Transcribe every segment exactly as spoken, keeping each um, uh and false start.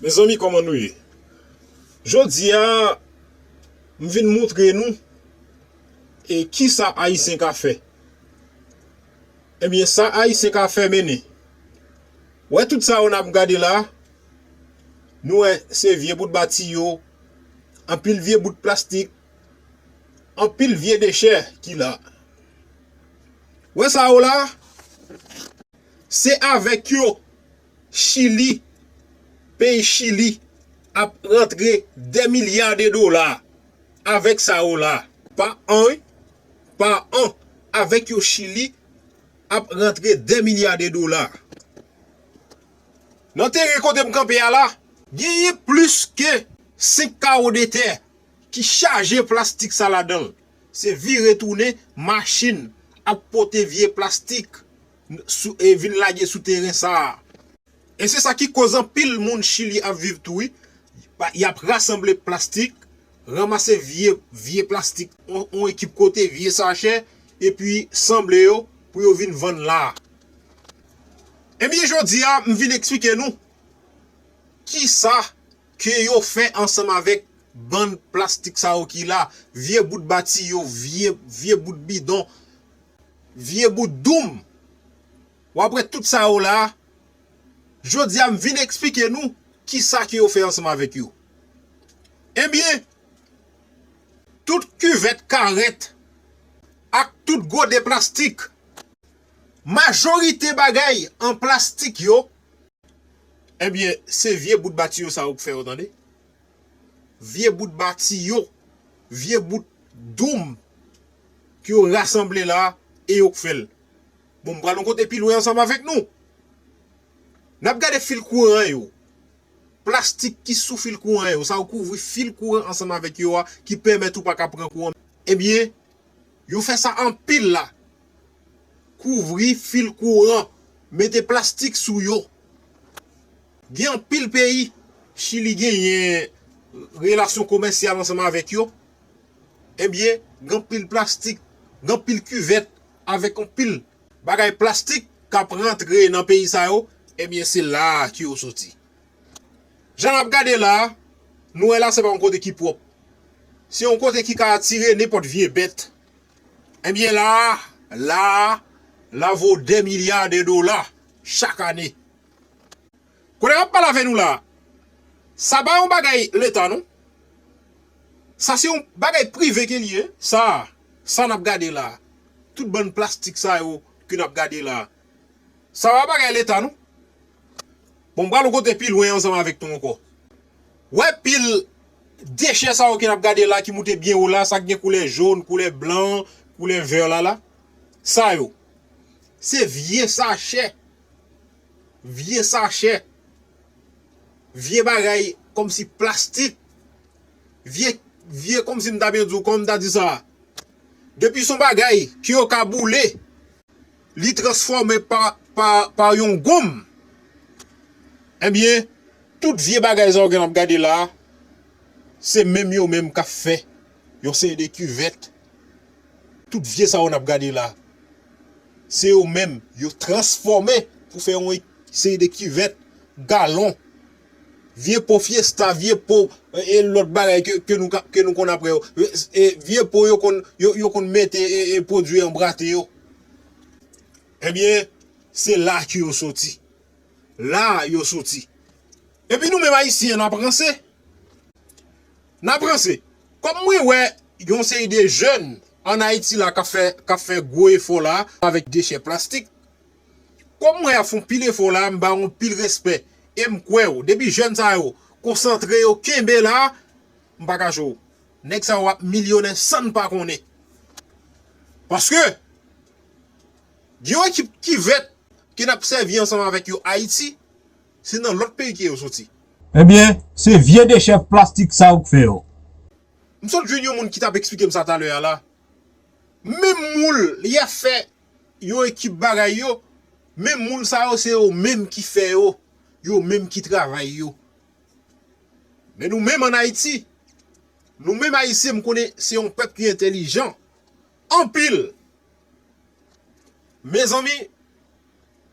Mezanmi, kòman nou ye? Jodi a, m vin moutre nou e kisa Ayisyen ka fè. Ebyen, sa Ayisyen ka fè mennen. Wè tout sa yo n ap gade la, nou wè se vye bout batiyo, anpil vye bout plastik, anpil vye dechè ki la. Wè sa yo la, se avèk yo Chili, peyi Chili ap rantre dè milya de dola avèk sa yo la. Pa an, wi, pa an, avèk yo Chili ap rantre dè milya de dola. Nan teren kote m kanpe a la, genyen plis ke senk kawo de tè ki chaje plastik sa ladan l. Se vire tounen, machin ap pote vye plastik sou, e vin lage sou teren sa a. E se sa ki koz anpil moun Chili ap viv tou, wi. Pa, y ap rasanble plastik, ranmase vye, vye plastik, on, on ekip kote, vye sachè, epi sanble yo pou yo vin vann la a. Ebyen, jodi a, m vin eksplike nou kisa ke yo fè ansanm avèk bann plastik sa yo ki la, vye bout batiyo, vye, vye bout bidon, vye bout doum. W ap wè tout sa yo la. Jodi a, m vin eksplike nou kisa ke yo fè ansanm avèk yo. Ebyen, tout kivèt karèt ak tout gode plastik, majorite bagay an plastik yo, ebyen, se vye bout batiyo sa yo k fè yo, tande. Vye bout batiyo, vye bout doum ke yo rasanble la e yo k fè l. Bon, m pral yon kote pi lwen ansanm avèk nou. N ap gade fil kouran yo. Plastik ki sou fil kouran yo, sa yo kouvri fil kouran ansanm avèk yo a, ki pèmèt ou pa ka pran kouran. Ebyen, yo fè sa anpil la. Kouvri fil kouran, mete plastik sou yo. Gen anpil peyi Chili genyen relasyon komèsyal ansanm avèk yo. Ebyen, gen anpil plastik, gen anpil kivèt avèk anpil bagay plastik k ap rantre nan peyi sa yo. Ebyen, se la a ke yo soti. Jan n ap gade la a, nou wè la se pa yon kote ki pwòp. Se yon kote ki ka atire nenpòt vye bèt. Ebyen la a, la a, la vo dè milya de dola chak ane. Kote m ap pale avè nou la a, sa pa yon bagay leta non. Sa se yon bagay prive ke li ye. Sa, sa n ap gade la a. Tout bann plastik sa yo ke n ap gade la a. Sa pa bagay leta non. Bon, m pral yon kote pi lwen ansanm avèk nou ankò. Wè pil dechè sa yo ke n ap gade la ki moute byen wo la, sa k gen koulè jòn, koulè blan, koulè vè la la. Sa yo, se vye sachè. Vye sachè. Vye bagay kòmsi plastik. Vye, vye kòmsi m ta byen di w, kòman m ta di sa. Depi se yon bagay ke yo ka boule, li transfòme pa, pa, pa yon gonm. Ebyen, tout vye bagay sa yo ke n ap gade la a, se menm yo menm k ap fè yon seri de kivèt. Tout vye sa yo n ap gade la a, se yo menm, yo transfòme pou fè yon seri de kivèt, galon, vye po Fiesta, vye po, e, e lòt bagay ke, ke nou ka, ke nou konn apre yo. E, e, vye po yo konn, yo, yo konn mete, e, e pwodui anbrate yo. Ebyen, se la ke yo soti. La yo soti. Epi nou menm Ayisyen, n ap ranse. N ap ranse. Kòm mwen wè yon seri de jèn ann Ayiti la k ap fè, k ap fè gwo efò la avèk dechè plastik, kòm mwen ap fè yon pil efò la, m ba yo yon pil respè. E m kwè yo, depi jèn sa yo konsantre yo, kenbe la, m pa kache w, nèg sa yo ap milyonè san n pa konnen. Paske, gen yon ekip kivèt ke n ap sèvi ansanm avèk yo Ayiti, se nan lòt peyi ke yo soti. Ebyen, se vye dechè plastik sa yo k fè yo. M sot jwenn yon moun ki t ap eksplike m sa talè a la. Menm moul, y ap fè yon ekip bagay yo, menm moul sa yo, se yo menm ki fè yo, yo menm ki travay yo. Men nou menm ann Ayiti, nou menm Ayisyen, m konnen se yon pèp ki entèlijan anpil. Mezanmi,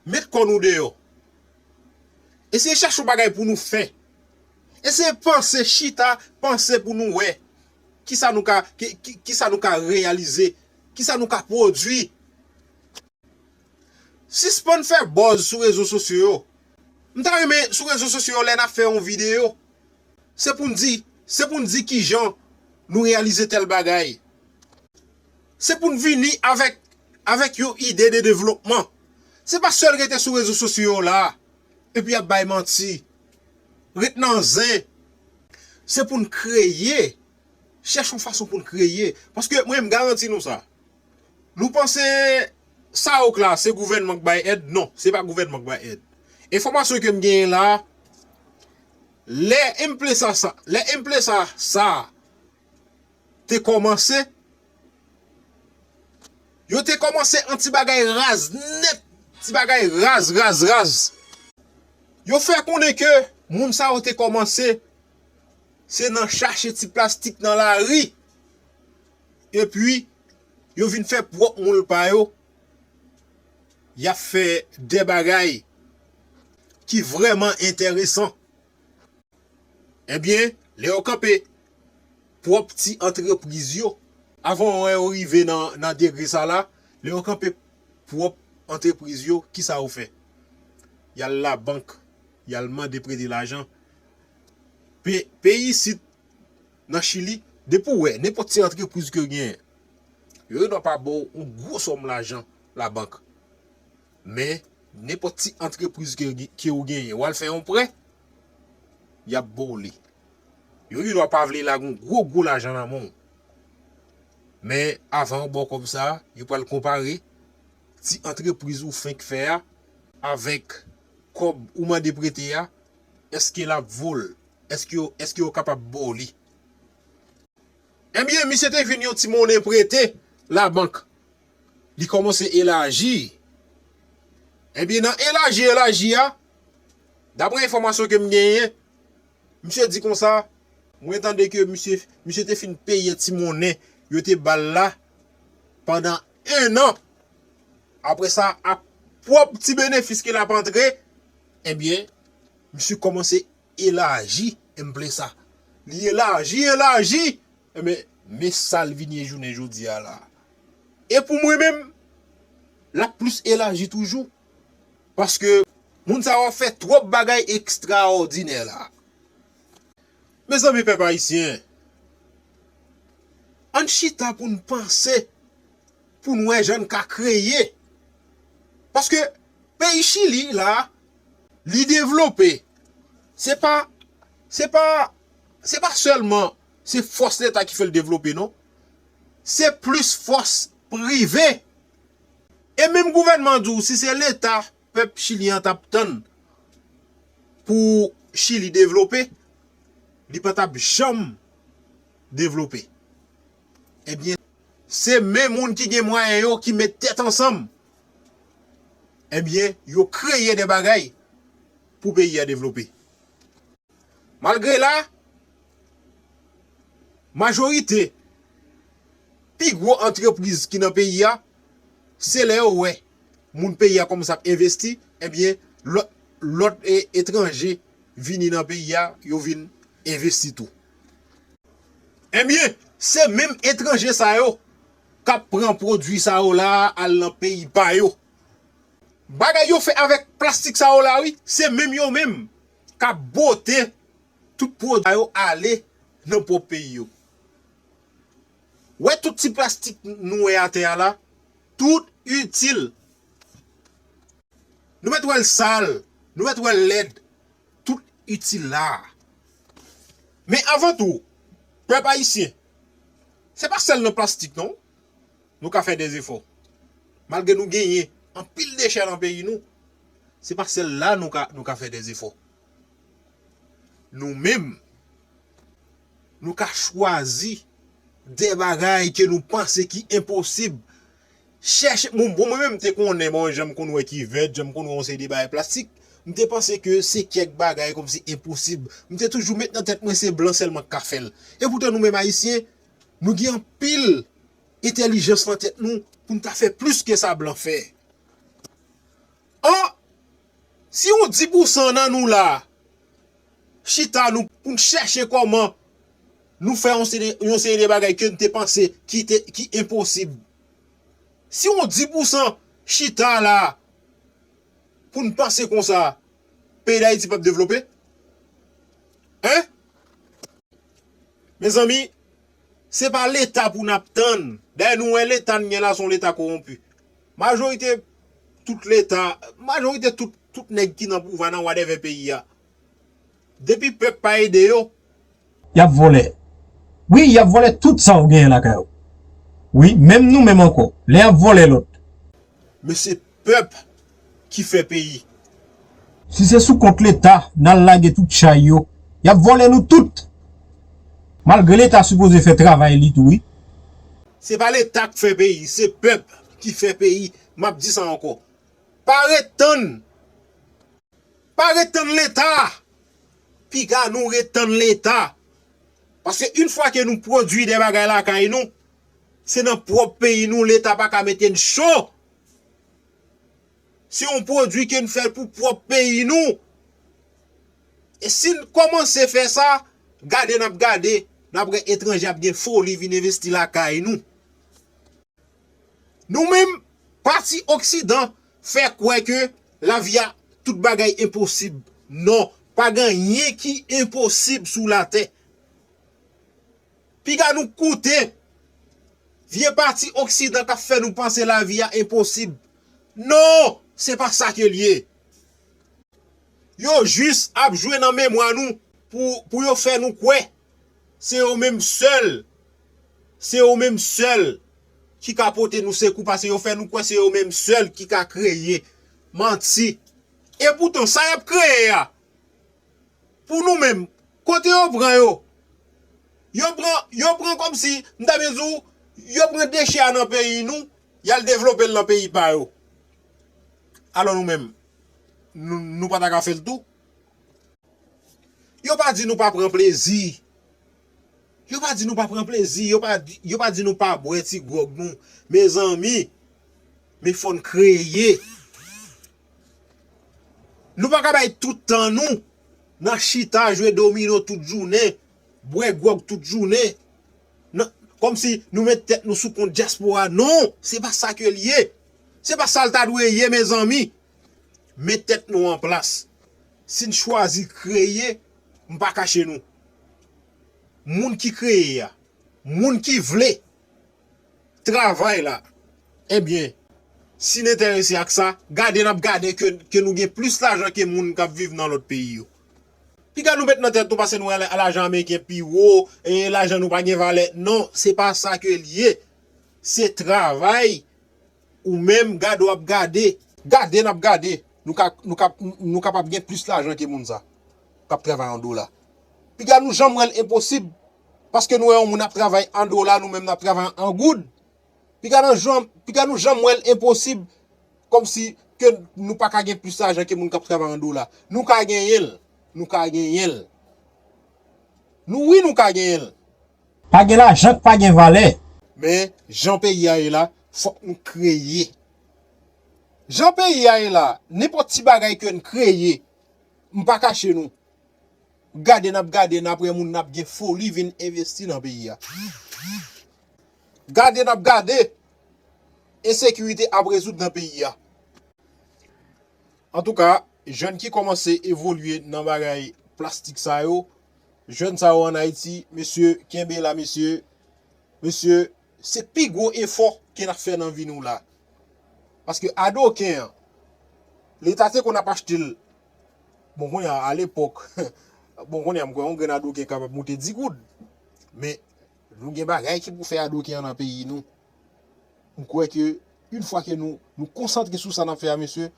met kò nou deyò. Eseye chache yon bagay pou nou fè. Eseye panse, chita, panse pou nou wè. Kisa nou ka, ki, ki, kisa nou ka reyalize? Kisa nou ka pwodui? Sispann fè buzz sou rezo sosyo yo. M ta renmen sou rezo sosyo yo lè n ap fè yon videyo. Se pou n di, se pou n di kijan nou reyalize tèl bagay. Se pou n vini avèk, avèk yon ide de devlopman. Se pa sèl rete sou rezo sosyo yo la, epi ap bay manti. Ret nan zen. Se pou n kreye. Chèche yon fason pou n kreye. Paske mwen, m garanti nou sa. Nou panse SAOC la, se gouvènman k bay èd? Non, se pa gouvènman k bay èd. Enfòmasyon ke m genyen la, lè M P S A sa, lè M P S A sa te kòmanse, yo te kòmanse an ti bagay raz nèt, ti bagay raz, raz, raz. Yo fè konnen ke moun sa yo te kòmanse, se nan chache ti plastik nan lari. Epi, yo vin fè pwòp moul pa yo. Y ap fè de bagay ki vrèman enteresan. Ebyen, lè yo kanpe pwòp ti antrepriz yo, avan wè yo rive nan, nan degre sa la, lè yo kanpe pwòp antrepriz yo, kisa yo fè? Y al labank, y al mande prete lajan. Pe-, peyi isit, nan Chili, depi w wè nenpòt ti antrepriz ke w genyen, yo gendwa pa ba w yon gwo sòm lajan labank. Men, nenpòt ti antrepriz ke, ke w genyen, w al fè yon prè, y ap ba w li. Yo gendwa pa vle lage yon gwo, gwo lajan nan men w. Men, avan yo ba w kòb sa a, yo pral konpare ti antrepriz ou fenk fè a avèk kòb ou mande prete a, èske l ap vo l? Èske yo, èske yo kapab ba w li? Ebyen, misye te jwenn yon ti monnen prete labank. Li kòmanse elaji. Ebyen, nan elaji, elaji a, daprè enfòmasyon ke m genyen, misye di konsa, mwen tande ke misye, misye te fin peye ti monnen yo te ba l la pandan en an. Apre sa, ak pwòp ti benefis ke l ap antre, ebyen, misye kòmanse elaji M P S A. Li elaji, elaji. Ebyen, men sa l vin ye jounen jodi a la. E pou mwen menm, l ap plis elaji toujou. Paske moun sa yo fè twòp bagay ekstraòdinè la. Mezanmi, pèp ayisyen, ann chita pou n panse, pou n wè jan n ka kreye. Paske peyi Chili la, li devlope. Se pa, se pa, se pa sèlman se fòs Leta ki fè l devlope, non. Se plis fòs prive. E menm gouvènman an di w, si se Leta pèp chilyen an t ap tann pou Chili devlope, li pa t ap janm devlope. Ebyen, se menm moun ki gen mwayen yo ki met tèt ansanm. Ebyen, yo kreye de bagay pou peyi a devlope. Malgre la, majorite pi gwo antrepriz ki nan peyi a, se lè yo wè moun peyi a kòmanse ap envesti, ebyen, lòt, lòt e, etranje vini nan peyi a, yo vin envesti tou. Ebyen, se menm etranje sa yo k ap pran pwodui sa yo la al nan peyi pa yo. Bagay yo fè avèk plastik sa yo la, wi, se menm yo menm k ap bote tout pwodui sa yo ale nan pwòp peyi yo. Wè tout ti plastik nou wè atè a la, tout itil. Nou mèt wè l sal, nou mèt wè l lèd, tout itil la. Men avan tou, pèp ayisyen, se pa sèl nan plastik non, nou ka fè dèzefò. Malgre nou genyen anpil dechè nan peyi nou, se pa sèl la nou ka, nou ka fè dèzefò. Nou menm, nou ka chwazi de bagay ke nou panse ki enposib. Chèche, bon, bon, mwen menm m te konnen, bon, jan m konn wè kivèt, jan m konn wè yon seri de bagay plastik, m te panse ke se kèk bagay kòmsi enposib. M te toujou met nan tèt mwen se blan sèlman k ka fè l. Epoutan nou menm ayisyen, nou gen anpil entèlijans nan tèt nou pou n ta fè plis ke sa blan fè. An, si yon dis pousan nan nou la chita nou, pou n chèche kòman nou fè yon seri, yon seri de bagay ke n te panse ki te, ki enposib. Si yon dis pousan chita la, pou n panse konsa, peyi Dayiti p ap devlope? Hein? Mezanmi, se pa Leta pou n ap tann. Dayè, nou wè Leta n gen la, se yon Leta kowonpi. Majorite tout Leta, majorite tout, tout nèg ki nan pouvwa nan whatever peyi a, depi pèp pa ede yo, y ap vòlè. Wi, y ap vòlè tout sa w genyen lakay ou. Wi, menm nou menm ankò, lè y ap vòlè lòt. Men se pèp ki fè peyi. Si se sou kont Leta n al lage tout chay yo, y ap vòlè nou tout. Malgre Leta sipoze fè travay li tou, wi. Se pa Leta k fè peyi, se pèp ki fè peyi. M ap di sa ankò. Pa ret tann. Pa ret tann Leta. Piga nou ret tann Leta. Paske yon fwa ke nou pwodui de bagay lakay nou, se nan pwòp peyi nou, Leta pa ka mete n cho. Se yon pwodui ke n fè pou pwòp peyi nou. E si n kòmanse fè sa, gade n ap gade, n ap wè etranje ap gen foli vin envesti lakay nou. Nou menm, pati Oksidan fè kwè ke lavi a, tout bagay enposib. Non, pa gen anyen ki enposib sou latè. Piga nou koute vye pati Oksidan k ap fè nou panse lavi a enposib. Non, se pa sa ke l ye. Yo jis ap jwe nan memwa nou pou, pou yo fè nou kwè se yo menm sèl, se yo menm sèl ki ka pote nou sekou, paske yo fè nou kwè se yo menm sèl ki ka kreye. Manti. Epoutan, sa y ap kreye a, pou nou menm, kote yo pran yo? Yo pran, yo pran kòmsi, m ta byen di w, yo pran dechè a nan peyi nou, y al devlope l nan peyi pa yo. Alò nou menm, nou, nou pa ta ka fè l tou? Yo pa di nou pa pran plezi. Yo pa di nou pa pran plezi. Yo pa, yo pa di nou pa bwè ti gwòg nou. Mezanmi, men fò n kreye. Nou pa ka bay tout tan nou nan chita, jwe domino tout jounen, bwè gwòg tout jounen. Nan, kòmsi nou met tèt nou sou kont dyaspora. Non, se pa sa ke l ye. Se pa sa l ta dwe ye, mezanmi. Met tèt nou an plas. Si n chwazi kreye, m pa kache nou. Moun ki kreye a, moun ki vle travay la, ebyen, si n enterese ak sa, gade n ap gade ke, ke nou gen plis lajan ke moun k ap viv nan lòt peyi yo. Piga nou met nan tèt nou paske nou wè la-, lajan ameriken pi wo, e lajan nou pa gen valè. Non, se pa sa ke l ye. Se travay. Ou menm, gade w ap gade. Gade n ap gade. Nou ka, nou ka, nou kapab gen plis lajan ke moun sa k ap travay an dola. Piga nou janm wè l enposib. Paske nou wè yon moun ap travay an dola, nou menm n ap travay an goud. Piga nou janm, piga nou janm wè l enposib. Kòmsi ke nou pa ka gen plis lajan ke moun k ap travay an dola. Nou ka genyen l. Nou ka genyen l. Nou, wi, nou ka genyen l. Pa gen lajan k pa gen valè. Men, jan peyi a ye la, fòk nou kreye. Jan peyi a ye la, nenpòt ti bagay ke n kreye, m pa kache nou. Gade n ap gade, n ap wè moun n ap gen foli vin envesti nan peyi a. Gade n ap gade, ensekirite ap rezoud nan peyi a. Antouka, jèn ki kòmanse evolye nan bagay plastik sa yo, jèn sa yo ann Ayiti, mesye, kenbe la, mesye. Mesye, se pi gwo efò ke n ap fè nan vi nou la. Paske adoken an, Leta te konn ap achte l. Bon, kounye a, alepòk, bon, kounye a, m kwè yon grenn adoken kapab moute dis goud. Men, nou gen bagay ki pou fè adoken an nan peyi nou. M kwè ke, yon fwa ke nou, nou konsantre sou sa n ap fè a, mesye,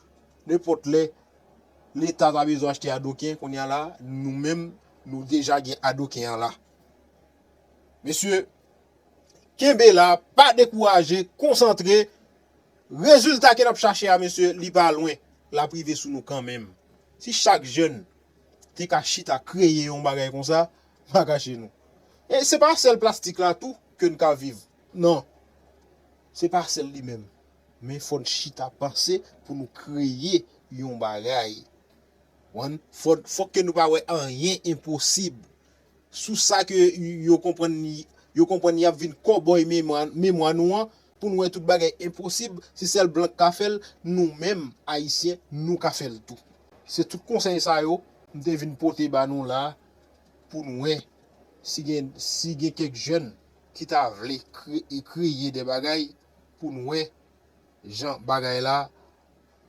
nenpòt lè, Leta ta bezwen achte adoken, kounye a la, nou menm, nou deja gen adoken an la. Mesye, kenbe la, pa dekouraje, konsantre. Rezilta ke n ap chache a, mesye, li pa lwen. L ap rive sou nou kanmenm. Si chak jèn te ka chita kreye yon bagay konsa, pa kache nou. E se pa sèl plastik la tou ke n ka viv. Non. Se pa sèl li menm. Men fò n chita panse pou nou kreye yon bagay. Wan, fò, fòk ke nou pa wè anyen enposib. Sou sa ke yo konprann, yo konprann y ap vin kòbòy memwa, memwa nou an, pou n wè tout bagay enposib, si sèl blan k ka fè l, nou menm, Ayisyen, nou ka fè l tou. Se tout konsèy sa yo, m te vin pote ba nou la, pou n wè si gen, si gen kèk jèn ki ta vle kre-, kreye de bagay, pou n wè jan bagay la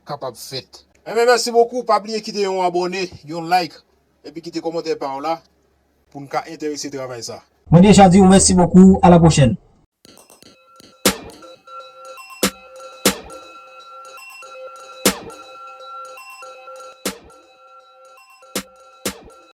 kapab fèt. Enben, mèsi bokou. Pa bliye kite yon abòne, yon like, epi kite kòmantè pa w la pou n ka enterese travay sa. Mwen deja di w mèsi bokou, a la pwochèn.